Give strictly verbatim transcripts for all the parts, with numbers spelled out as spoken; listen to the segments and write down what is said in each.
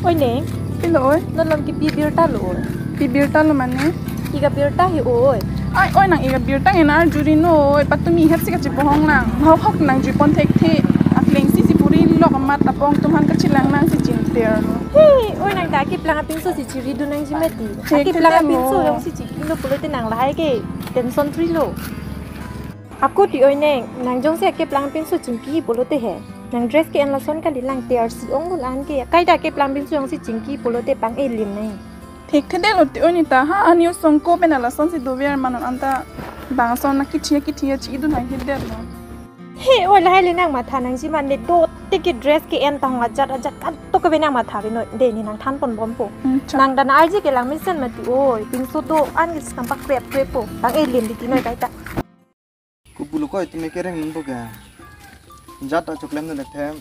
Oi neng. Pilo oi. Non along kipi birta lo oi. Pi birta lo mane? Ika birta he oi. Ai oi, nang ika birta nge na arjuri no oi. Patumi het si kachibohong nang. Hok hok nang jui pon thekthe. Akleng si si puri lok amat apong atum aphan kachelang nang si chinter lo. He, oi nang ta keplang apinso si chiri dun nangji mati. Thek Keplang thek apinso lo. Jongsi chiri lo pulote nang lahai ke tension free lo. Ako ti oi neng, nang jongsi keplang apinso chingki pulote he. Nang dress ke-en lason kali lang, te arsi ong lo la-an ke. Kaita keplang apinso jongsi chingki pulote pang-e lim neng. Thekthe det lo ti oi nita ha, ani osomar pen lason si dover ma non anta bang ason na kithi kithi chi idun hai det lo. He oi, lahai le nang matha nangji mane, do te ke dress ke-en ta hong ajat ajat kan to ke nang matha ave noi. De ne nang than pon bompo. Hmm, cha. Nang dan arje kelang mesen mati oi. Pinso do-an ke skam pak krep krep po. Pang-e lim di ti noi kaita. Kopulo ko itum ke reng nunpo ke. Jat ta choklem nang le the.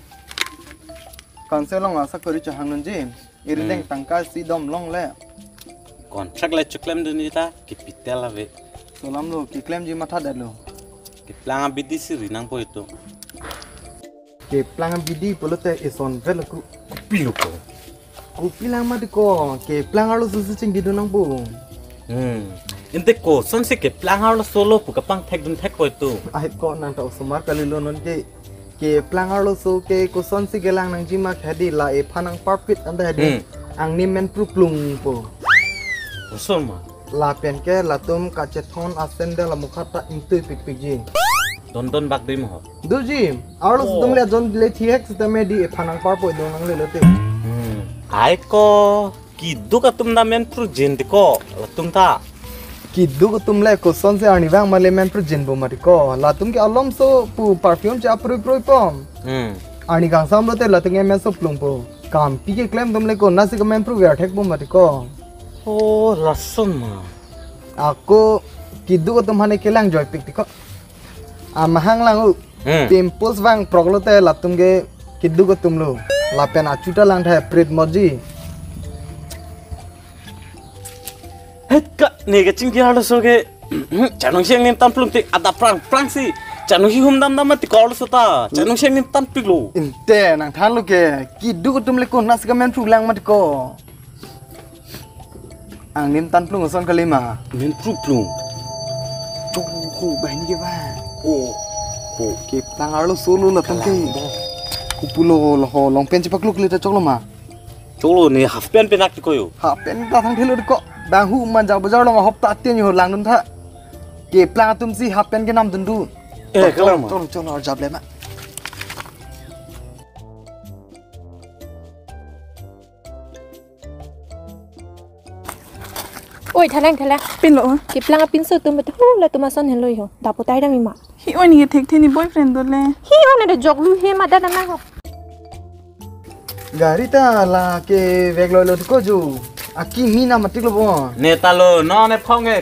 Council along asakori chahang nunji. Irideng Hmm. tangka si dom longle. Contract le choklem dun ta kipi tel ave. Solam lo, keklemji matha det lo. Keplang abidi si ri nangpo itum. Keplang abidi pulote ison vel ko. Kopi lo ko. Kopi lang mati ko, keplang arloso si chingki dun nangpo. Hmm. Ante kosonsi keplang arloso lo pu kapangthek dun thekpo itum. Ai ko nang ta osomar kali lo non ke. Keplang arloso ke kosonsi kelang nangji ma hedi, la ephan nangparpit anta hedi. Hmm. Angni menpru plungpo. Osomar. Lapen ke latum kachethon asendel amukha ta ingtui pikpikji. Don don bak dei mo. Doji, arloso Oh. atum le ajon le thihek sitame di ephan nangparpoi dong nangle lote. Hmm. Ai ko keduk atum ta menpru jin ti ko latum ta. Keduk atum le kosonsi arnivang ma le menpru jinpo mati ko. Latum ke alomso pu perfume che aprui prui pom. Hmm. Arni kangsam lote latum ke menso plungpo. Kampi keklem atum le konatsi ke menpru ver thekpo mati ko. Oh, lason ma. Ako keduk atum aphan kelang joipik ti ko. Amahang lang u. Hmm. Pimples vangprok lote latum ke keduk atum lo. Lapen achu ta lang the prit moji. Het ka ne kachingki arloso ke. Chanung si angnim tan plung tik adap prang prang si. Chanung si hum dam dam mati ko arloso ta. Chanung si angnim tanpik lo. Inte nang than lo ke. Keduk atum le konatsi ke menpru lang mati ko. Angnim tan plung ason kali ma. Menpru plung. Tuh, tuh, banghini ke ba. Oh. Oh, keplang arloso lo latum ke. Kalang bo. Kopulo lo ho, long pant chepakluk le ta choklo ma. Choklo ne half pant penak ti ko yo. Half pant ta thang thelo ko. Bang hu man jak bajar along hop ta tin yo lang dun tha. Keplang atum si half pant kenam dun dun. Eh, kalang ma. Choklo, choklo, arjap le ma. Oi, thalang, thalang. Pilo. Keplang apinso atum betul, hu, latum ason henlo ho. Dapotai dam ima. Hi oi ne thekthe, ne boyfriend do le. Hi oi ne jok lu he ma dana nang ho. Gari ta la kevek loi lo ti ko jo. Akimi na matik lo bo. Ne ta lo, non ephong ke.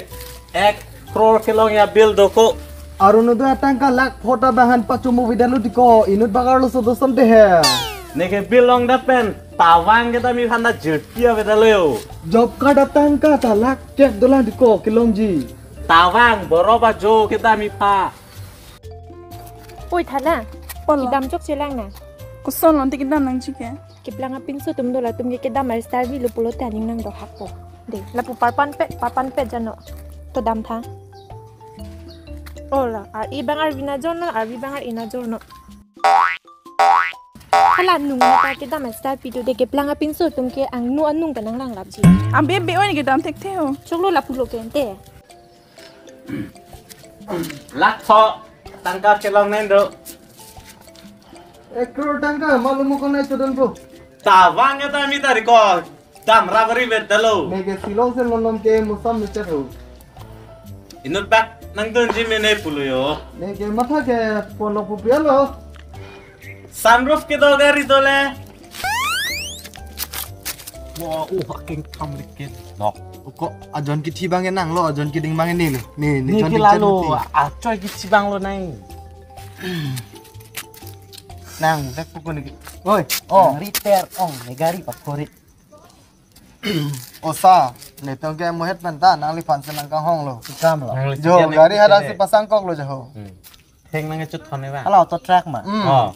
Ek crore kelong ya bill do ko. Arun Udoi atangka lakh pho ta bang aphan pachomu vidalo ti ko, inut bak arloso do asonte he. Ne ke bill longdet pen tawang kedam iphan ta jirpi avedalo yo. Job card atangka ta lakh kep dolang ti ko kelongji. Tawang boro ba jo kedam ipha. Oi thalang. Olo. Kedam chokche lang na. Koson lo ante kedam nangji ke. Keplang apinso atum do, latum ke kedam ar star vi lo pulote aning nangdohakpo. De, lapu parpan pet, parpan pet jano. To dam tha. Olo, ar-e bang arvi najor non, arvi bang ar-e najor non. Hala nung ta kedam ar star pi do de, keplang apinso atum ke angno anung kanang langlapji. Abe be oi ne kedam thekthe ho. Choklo lapu lo ke ante. Lakh pho tangka kelong nen do. Ek crore tangka, malumo ko nai chodon po. Tawang ya ta mi tari ko. Dam rabari bet dalo. Ne ke Shillong se lonom ke musam ne chat ho. Inut bak nangdunji mene pulo yo. Ne ke matha ke ponok pu pialo. Sunroof kedo gari do le. Wa, uh, akeng tham lik ke. Nok. Ko ajon kithi bang nang lo, ajon kiding bang ne le. Ne, ne ne jon ke ding chan lalo, ti. Achoi kithi bang lo nai. Nang, dek pukun ni. Oi, oh. Nang repair, ong, ne gari pakori. Osa, ne tong ke mohet pen ta, nangliphan si nang kanghong lo. Kam lo. Nang lisi Jo, gari gari hadak si pasang kok lo jo ho. Hmm. Theng nang chut thon ne ba? Hala auto truck ma. Hmm. Oh.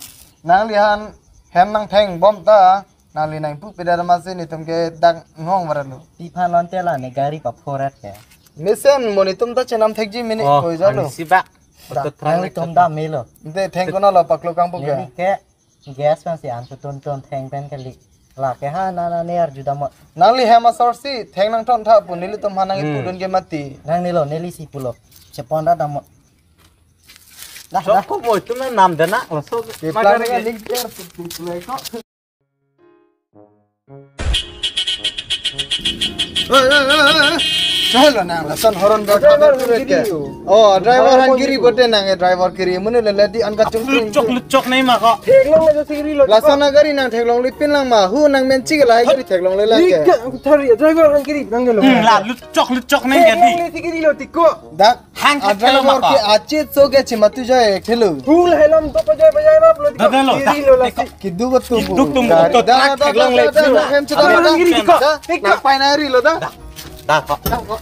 Nangliphan hem nang theng bom ta, Nangli nangpu peda masi netum ke dak ngong varalo. Pi aphan lonte la ne gari paphorat ke. Mesen mo netum ta chenam thekji mini Oh, koi jalo. Ansi ba. Dak Oto try nangtum ta melo. Nte thengkona lo paklo kangpu ke. Neli ke gas pensi an tu ton ton theng pen kali. La ke ha na na ne arju damot. Nangli hem asor si theng nangthon tha pu nelitum ha nang Hmm. Pudun ke mati. Nang nelo neli si pulo. Chepon ra damot. Dah, Sok dah. Ko mo itum nang nam dana, laso Ke magari plan ke. Link share pu pu pu ko. Hei, hei, hei, hei. Chalo nang, lason horn ba Driver kiri yo. Oh, driver Driver han kiri kiri. Bote nang, eh, driver kiri. Mune le ledi an kachung Luchok, luchok nai ma ko. Theklong le si kiri lo. Lason agari nang theklongle pin lang ma. Hu nang menchi ke lahai gari theklongle lang ke. Ika, thari, driver han kiri, nang lo. Hmm, la luchok, luchok nai ke di. Theklongle si kiri lo tiko. Dak. Hang a driver theklong ma ke ko. Achit so ke chimatu jai thelo. Hul helam to pajai pajai ma pulo Dah, dah lo, kiri dah. Lo lasi. Kidu ko tu. Kidu tum Gari. Ko, Dah, dah, dah, theklongle dah, dah, pin dah, lang. Hem chita Driver dah. Han kiri tiko. Dah, Ika. Nang pai na ri lo dah. Dah, dah ko. Dah ko.